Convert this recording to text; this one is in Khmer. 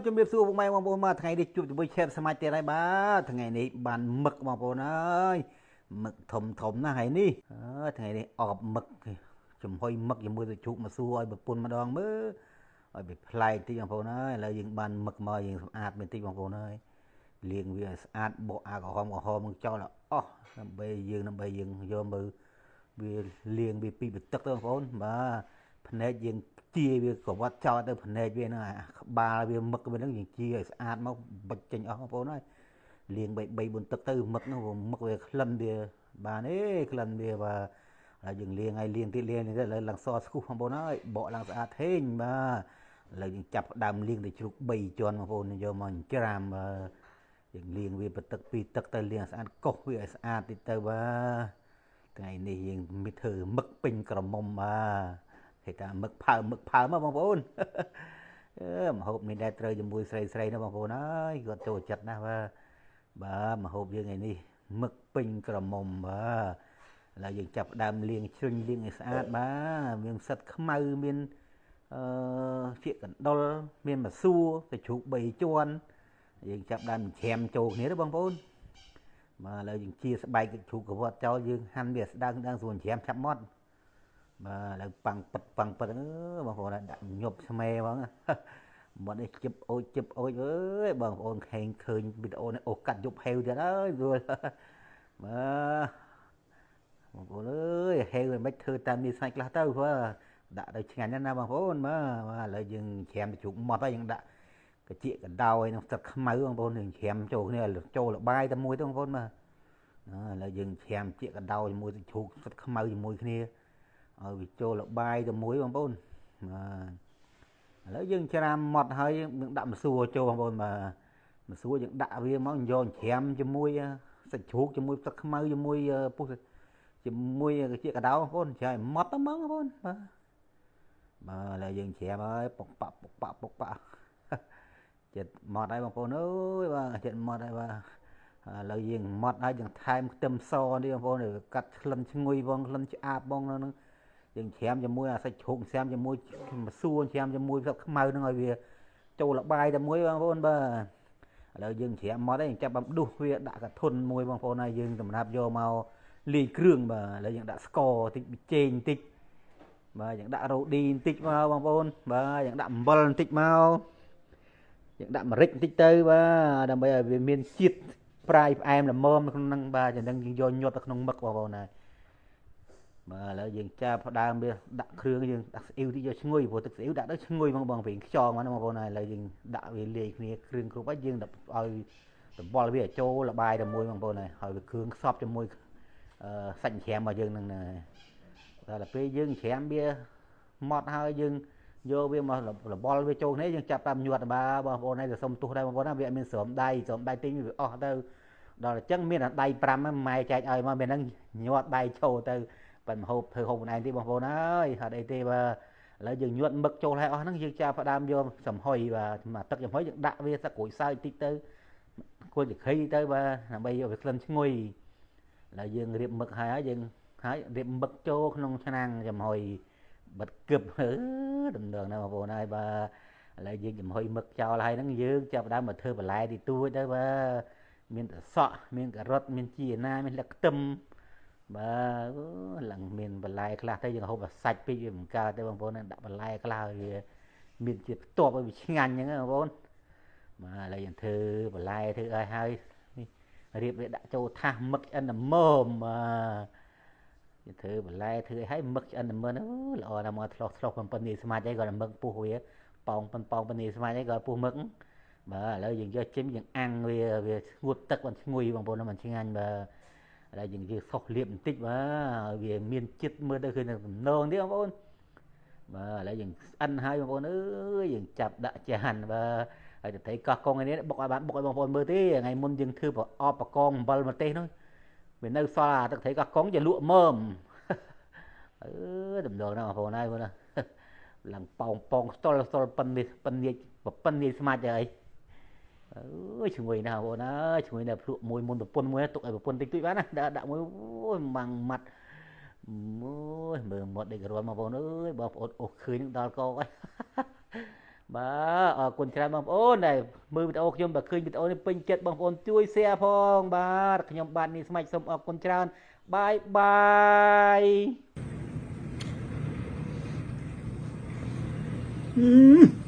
ជំរាបសួរពុកម៉ែបងប្អូនបាទថ្ងៃនេះជួបជាមួយឆេបសមាជទៀតហើយបាទថ្ងៃនេះបានមឹកបងប្អូនអើយមឹកធំធំណាស់ថ្ងៃនេះថ្ងៃនេះអបមឹកចំហុយមឹកជាមួយទៅជ្រូកម្សួរឲ្យប្រពន្ធម្ដងមើលឲ្យវាប្លែកតិចបងប្អូនអើយឥឡូវយើងបានមឹកមកយើងសម្អាតបន្តិចបងប្អូនអើយលាងវាឲ្យស្អាតបកអាក្រហមក្រហមនឹងចោលអស់ដើម្បីយើងយកមើលវាលាងវាពីទឹកទៅបងប្អូនបាទភ្នែកយើងជាវាក្រវ៉ាត់ចោលទៅភ្នែកវាហ្នឹងក្បាលវាមឹកវាហ្នឹងយើងជាឲ្យស្អាតមកបិចចេញអស់បងប្អូនហើយលាង3 4ទឹកទៅមឹកហ្នឹងមឹកវាក្លិនវាបានទេក្លិនវាបាទហើយយើងលាងឲ្យលាងទៀតលាងទៀតឥឡូវឡើងសស្គូសបងប្អូនហើយបកឡើងស្អាតធេងបាទឥឡូវយើងចាប់ដើមលាងទៅជ្រូក3ជាន់បងប្អូនយកមកច្រាមបាទយើងលាងវាបន្ទឹក2ទឹកទៅលាងស្អាតកោសវាឲ្យស្អាតតិចទៅបាទថ្ងៃនេះយើងមានធ្វើមឹកពេញក្រមុំបាទគេថាមឹកផើមមកបងប្អូនអឺមហូបនេះដែរត្រូវជាមួយស្រីស្រីណាបងប្អូនអើយគាត់ចូលចិត្តណាស់បាទបាទមហូបយើងថ្ងៃនេះមឹកពេញក្រមុំបាទឥឡូវយើងចាប់ដើមលាងជ្រុញលាងឲ្យស្អាតបាទមានផ្សិតខ្មៅមានអឺជាកណ្ដុលមានម្សួរទៅជ្រូក3ជាន់យើងចាប់ដើមច្រាមចូលគ្នាទៅបងប្អូនបាទឥឡូវយើងជាស្បែកជ្រូកក្រវ៉ាត់ចោលយើងហាន់វាស្ដើងស្ដើងស្រួលច្រាមឆាប់មាត់បាទឥឡូវប៉ាំងពិតប៉ាំងពិតអឺបងប្អូនដាក់ញាប់ស្មេហ្មងមាត់នេះជិបអូចជិបអូចអើយបងប្អូនខេងឃើញវីដេអូនេះអូកាត់យប់ហេវទៀតហើយព្រោះបាទបងប្អូនអើយហេវមិនធ្វើតាមនេះស្នាច់ខ្លះទៅព្រោះដាក់ទៅឆ្ងាញ់ណាស់ណាបងប្អូនបាទឥឡូវយើងច្រាមទៅជ្រូកមាត់ហើយយើងដាក់កាចៀកកណ្ដោយនឹងទឹកខ្មៅបងប្អូនយើងច្រាមចូលគ្នាចូលលបាយតែមួយទៅបងប្អូនបាទឥឡូវយើងច្រាមជាកណ្ដោយជាមួយទៅជ្រូកទឹកខ្មៅជាមួយគ្នាឲ្យវាចូលលបាយទៅមួយបងប្អូនបាទឥឡូវយើងច្រាមម៉ត់ហើយយើងដាក់ម្សួរចូលបងប្អូនបាទម្សួរយើងដាក់វាមកយកច្រាមជាមួយសាច់ជ្រូកជាមួយទឹកខ្មៅជាមួយពុះជាមួយជាកដោបងប្អូនច្រាមម៉ត់ទៅហ្មងបងប្អូនបាទបាទឥឡូវយើងច្រាមហើយពុកប៉ពុកប៉ពុកប៉ចិត្តម៉ត់ហើយបងប្អូនអើយបាទចិត្តម៉ត់ហើយបាទឥឡូវយើងម៉ត់ហើយយើងថែមខ្ទឹមសនេះបងប្អូនកាត់ក្លិនឈ្ងុយបងក្លិនឆ្អាបបងហ្នឹងយើងច្រាមជាមួយអាសាច់ជ្រូកច្រាមជាមួយម្សួរច្រាមជាមួយផ្សិតខ្មៅហ្នឹងឲ្យវាចូលលបាយតែមួយបងប្អូនបាទឥឡូវយើងច្រាមមកហើយចាប់បំដុះវាដាក់កធុនមួយបងប្អូនហើយយើងសម្រាប់យកមកលាយគ្រឿងបាទឥឡូវយើងដាក់ស្ករតិចប៊ីចេងបន្តិចបាទយើងដាក់រ៉ូឌីបន្តិចមកបងប្អូនបាទយើងដាក់អំបិលបន្តិចមកយើងដាក់ម្រេចបន្តិចទៅបាទដើម្បីឲ្យវាមានជាតិប្រាយផ្អែមល្មមក្នុងហ្នឹងបាទចំណឹងយើងយកញាត់ទៅក្នុងមឹកបងប្អូនហើយបាទឥឡូវយើងចាប់ផ្ដើមវាដាក់គ្រឿងយើងដាក់ស្អ៊ីវតិចយកឈ្ងុយព្រោះទឹកស្អ៊ីវដាក់ទៅឈ្ងុយហ្មងបងវិញខ្យងហ្នឹងបងប្អូនហើយឥឡូវយើងដាក់វាលាយគ្នាគ្រឿងគ្រប់ហើយយើងដាក់ឲ្យតំបល់វាចូលលបាយតែមួយបងប្អូនហើយហើយវាគ្រឿងខ្សប់ជាមួយសាច់ច្រាមរបស់យើងហ្នឹងណាដល់ពេលយើងច្រាមវាម៉ត់ហើយយើងយកវាមកលបល់វាចូលគ្នាយើងចាប់តាមញាត់បាទបងប្អូនហើយទៅសុំទោះដែរបងប្អូនណាវាអត់មានស្រោមដៃស្រោមដៃទិញវាអស់ទៅដល់អញ្ចឹងមានតែដៃ5ម៉ែចែកឲ្យមកមានហ្នឹងញាត់ដៃចូលទៅប៉ិនមហូបធ្វើហូបខ្លួនឯងទេបងប្អូនអើយហត់អីទេបាទឥឡូវយើងញាត់មឹកចូលហើយអស់ហ្នឹងយើងចាប់ផ្ដើមយកចំហុយបាទទឹកចំហុយយើងដាក់វាទឹកក្រូចសើចតិចទៅគល់ចក្រីទៅបាទដើម្បីយកវាក្លិនឈ្ងុយឥឡូវយើងរៀបមឹកហើយយើងហើយរៀបមឹកចូលក្នុងឆ្នាំងចំហុយបិទគឹបដំណងណាបងប្អូនហើយបាទឥឡូវយើងចំហុយមឹកចោលហើយហ្នឹងយើងចាប់ផ្ដើមមកធ្វើបន្លែទីទួចទៅបាទមានត្រសក់មានការ៉ុតមានជីណាមានលឹកខ្ទឹមបាទឡើងមានបន្លែខ្លះទៅយើងហូបសាច់ពេកវាមិនកើតទេបងប្អូនដាក់បន្លែខ្លះឲ្យវាមានជាតិផ្ទាប់ឲ្យវាឆ្ងាញ់អញ្ចឹងបងប្អូនបាទឥឡូវយើងធ្វើបន្លែធ្វើឲ្យហើយនេះរៀបវាដាក់ចូលថាសមឹកឆ្អិនល្មមបាទយើងធ្វើបន្លែធ្វើឲ្យហើយមឹកឆ្អិនល្មមអូល្អណាស់មកឆ្លោះឆ្លោះប៉ុណ្នេះស្មាច់អីគាត់មឹកពុះវាប៉ោងប៉ុនប៉ោងប៉ុណ្នេះស្មាច់អីគាត់ពុះមឹកបាទឥឡូវយើងយកចេញយើងអាំងវាវាស្ងួតទឹកมันឈ្ងុយបងប្អូនมันឆ្ងាញ់បាទឥឡូវយើងយកសុសលាបបន្តិចបាទវាមានជាតិមើលទៅឃើញតំណងទៀតបងប្អូនបាទឥឡូវយើងស្អិនហើយបងប្អូនអើយយើងចាប់ដាក់ចានបាទហើយទៅត្រីកោះកុងឯនេះបុកឲ្យបានបុកឲ្យបងប្អូនមើលទេថ្ងៃមុនយើងធ្វើប្រអប់បកងអំបិលម្ទេសនោះវានៅសល់អាទឹកត្រីកោះកុងជាលក់មើមអឺតំណងណាបងប្អូនហើយបងណាឡើងប៉ោងប៉ោងស្ទល់ស្ទល់ប៉ុននេះប៉ុននេះប៉ុននេះស្មាច់ហើយអើយឈ្ងុយណាស់បងប្អូនអើយឈ្ងុយណាស់ភ្លក់មួយមុនប្រពន្ធមួយទុកឲ្យប្រពន្ធតិចតួចបានណាដាក់មួយអូយម៉ាំងម៉ាត់មួយមើលមាត់ដេករាន់បងប្អូនអើយបងប្អូនអូសឃើញនឹងដល់កហើយ បាទ អរគុណច្រើនបងប្អូនដែលមើលវីដេអូខ្ញុំ។ បើឃើញវីដេអូនេះពេញចិត្ត បងប្អូនជួយ share ផង។ បាទ ខ្ញុំបាទនេះស្មាច់ សូមអរគុណច្រើន បាយបាយ។